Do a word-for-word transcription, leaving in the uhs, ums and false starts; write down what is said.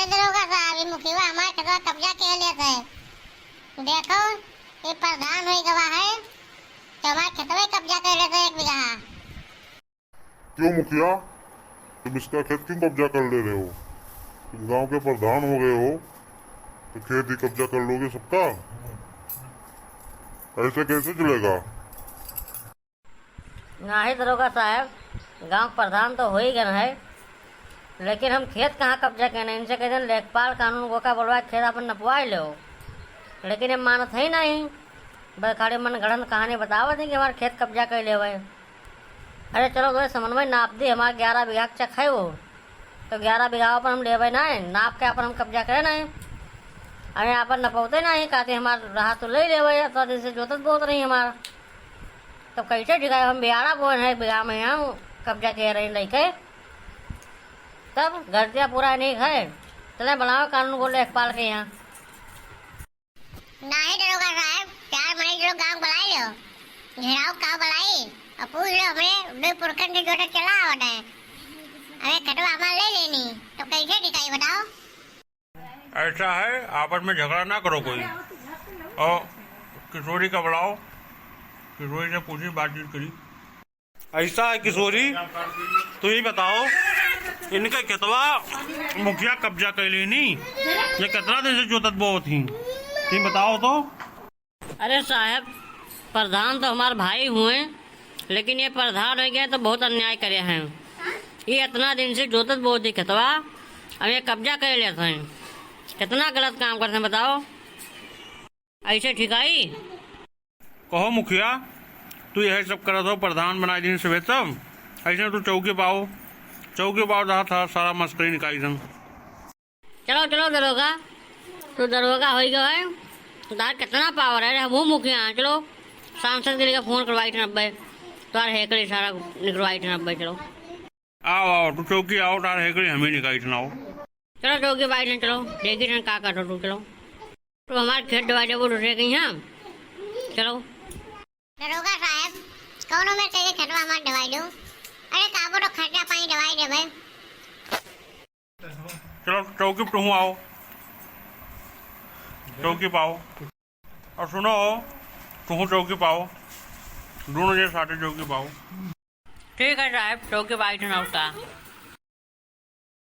दरोगा साहब, ई मुखिया हमार खेतवा कब्जा के लेत है। देखो, ई प्रधान होई गवा है, तो हमार खेतवा कब्जा कर लेत है एक बीघा। क्यों मुखिया, तुम इसका खेत क्यों कब्जा कर ले रहे हो? तुम गांव के प्रधान हो गए हो, तो खेत ही कब्जा कर लोगे सबका? ऐसे कैसे चलेगा? नाहीं दरोगा साहब, गांव प्रधान तो हो ही गए हैं, लेकिन हम खेत कहाँ कब्जा करने? इनसे कह देन लेखपाल कानून वो का बोलवा खेत अपन नपवाए ले हो, लेकिन ये मानत है ही नहीं। बस खाली मन गढ़ंत कहानी बतावत है कि हमार खेत कब्जा कर लेवे। अरे चलो, तो समन्वय नाप दी, हमार ग्यारह बीघा के चक है वो, तो ग्यारह बीघा पर हम लेवे ना, नाप के अपन हम कब्जा करे ना। अरे अपन नपौते ना ही, कहते हमार रहा तो ले लेवे, तो जैसे जोतत बहुत रही हमार, तो कैसे ठिकाए? हम बियाड़ा बोए हैं, एक बीघा में हम कब्जा किए रही लेके, तब गलतियाँ पूरा नहीं है। चले बनाओ कानून को लेखपाल के यहाँ। नाहीं दरोगा साहब, चार मरीज लोग गांव बुलाई लो, घेराव का बुलाई और पूछ लो हमरे दो पुरखन के जोटे चला आवत है। अबे खटवा हमार ले लेनी, तो कैसे ठिकाई बताओ? ऐसा है, आपस में झगड़ा ना करो कोई। और किशोरी का बुलाओ, किशोरी से पूछी, बातचीत करी। ऐसा है किशोरी, तू ही बताओ, इनके खेतवा मुखिया कब्जा कर लेनी, ये कितना दिन से जोतत बोत ही, तुम बताओ तो। अरे साहब, प्रधान तो हमार भाई हुए, लेकिन ये प्रधान हो गए तो बहुत अन्याय करे हैं। ये इतना दिन से जोतत बोत ही खेतवा, अब ये कब्जा कर लेते हैं। कितना गलत काम करते हैं बताओ, ऐसे ठिकाई? कहो मुखिया, तू यही सब करत हो, प्रधान बनाई दिन से तब ऐसे तू चौकी पाओ, चौकी पाओ रहा था, सारा मस्करी निकाली दन। चलो चलो दरोगा, तू दरोगा हो गया है, तार कितना पावर है, हम मुखिया हैं। चलो सांसद के लिए फोन करवाई ठन अब्बे, तार हेकड़ी सारा निकलवाई ठन अब्बे। चलो आओ आओ, तू चौकी आओ, तार हेकड़ी हम ही निकाली ठन आओ। चलो चौकी बाई ठन, चलो देखी ठन का कर तू। चलो तो हमार खेत डुबा देबो दूसरे के यहाँ। चलो। दरोगा साहब, कौनो में कहे खेतवा हमार डुबाई दो। अरे काबो तो खर्चा पानी डुबाई देबे। चलो चौकी पे तुम आओ, चौकी पाओ। और सुनो, तुम चौकी पाओ, दोनों जे साथे चौकी पाओ। ठीक है साहब, चौकी बाई ठन होता।